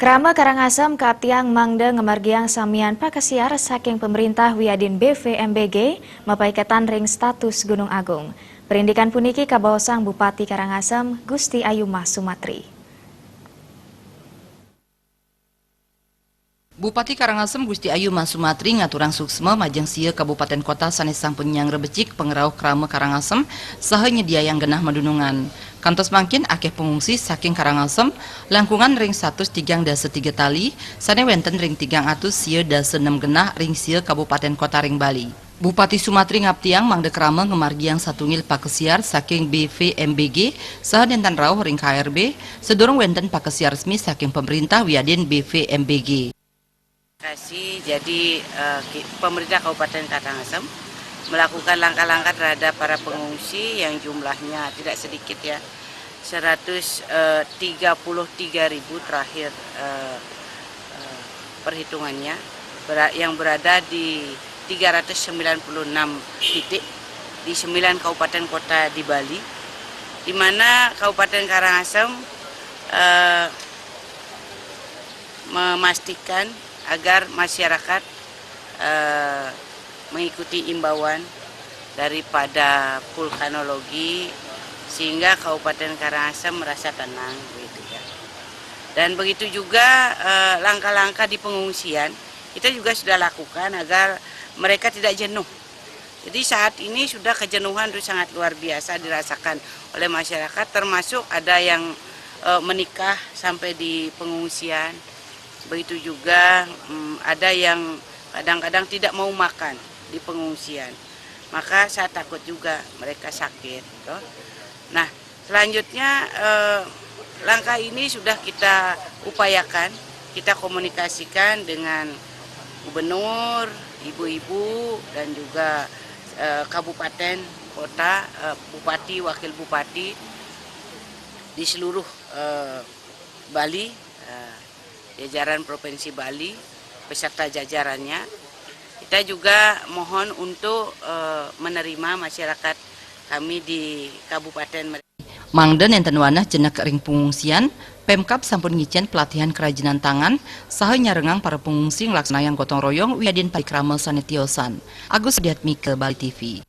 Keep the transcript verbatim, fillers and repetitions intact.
Krama Karangasem kaaptiang mangda ngamargiang samian pakasiar saking pemerintah wiadin B V M B G mapaiketan ring status Gunung Agung. Parindikan puniki kabaosang Bupati Karangasem, Gusti Ayu Mas Sumatri. Bupati Karangasem Gusti Ayu Mas Sumatri ngaturang suksma majeng sia kabupaten kota sane sampun nyanggra becik pangrauh krama Karangasem saha nyediayang genah madunungan. Kantos mangkin akeh pangungsi saking Karangasem langkungan ring satus tigang dasa tiga tali sane wenten ring tigang atus sia dasa nem genah ring sia kabupaten kota ring Bali. Bupati Sumatri ngaptiang mangda krama ngamargiang satunggal pakesiar saking B V M B G saha nenten rauh ring K R B, sadurung wenten pakesiar resmi saking pemerintah wiadin B V M B G. Kasih, jadi, eh, ki-, pemerintah Kabupaten Karangasem melakukan langkah-langkah terhadap para pengungsi yang jumlahnya tidak sedikit, ya, seratus tiga puluh tiga ribu terakhir, eh, eh, perhitungannya, bera-, yang berada di tiga ratus sembilan puluh enam titik di sembilan kabupaten kota di Bali, di mana Kabupaten Karangasem, eh, memastikan agar masyarakat, eh, mengikuti imbauan daripada vulkanologi, sehingga Kabupaten Karangasem merasa tenang, begitu, ya. Dan begitu juga, eh, langkah-langkah di pengungsian kita juga sudah lakukan agar mereka tidak jenuh. Jadi, saat ini sudah kejenuhan itu sangat luar biasa dirasakan oleh masyarakat, termasuk ada yang, eh, menikah sampai di pengungsian. Begitu juga, mm, ada yang kadang-kadang tidak mau makan di pengungsian. Maka saya takut juga mereka sakit, toh. Nah, selanjutnya, eh, langkah ini sudah kita upayakan, kita komunikasikan dengan gubernur, ibu-ibu, dan juga, eh, kabupaten, kota, eh, bupati, wakil bupati di seluruh, eh, Bali, eh, jajaran Provinsi Bali beserta jajarannya. Kita juga mohon untuk, eh, menerima masyarakat kami di Kabupaten Mer- Mangda nenten wanah jenek ring pangungsian, Pemkab sampun ngicen pelatihan kerajinan tangan saha nyarengang para pangungsi nglaksanayang gotong royong wiadin parikrama sane tiosan. Agus Diatmika, Bali T V.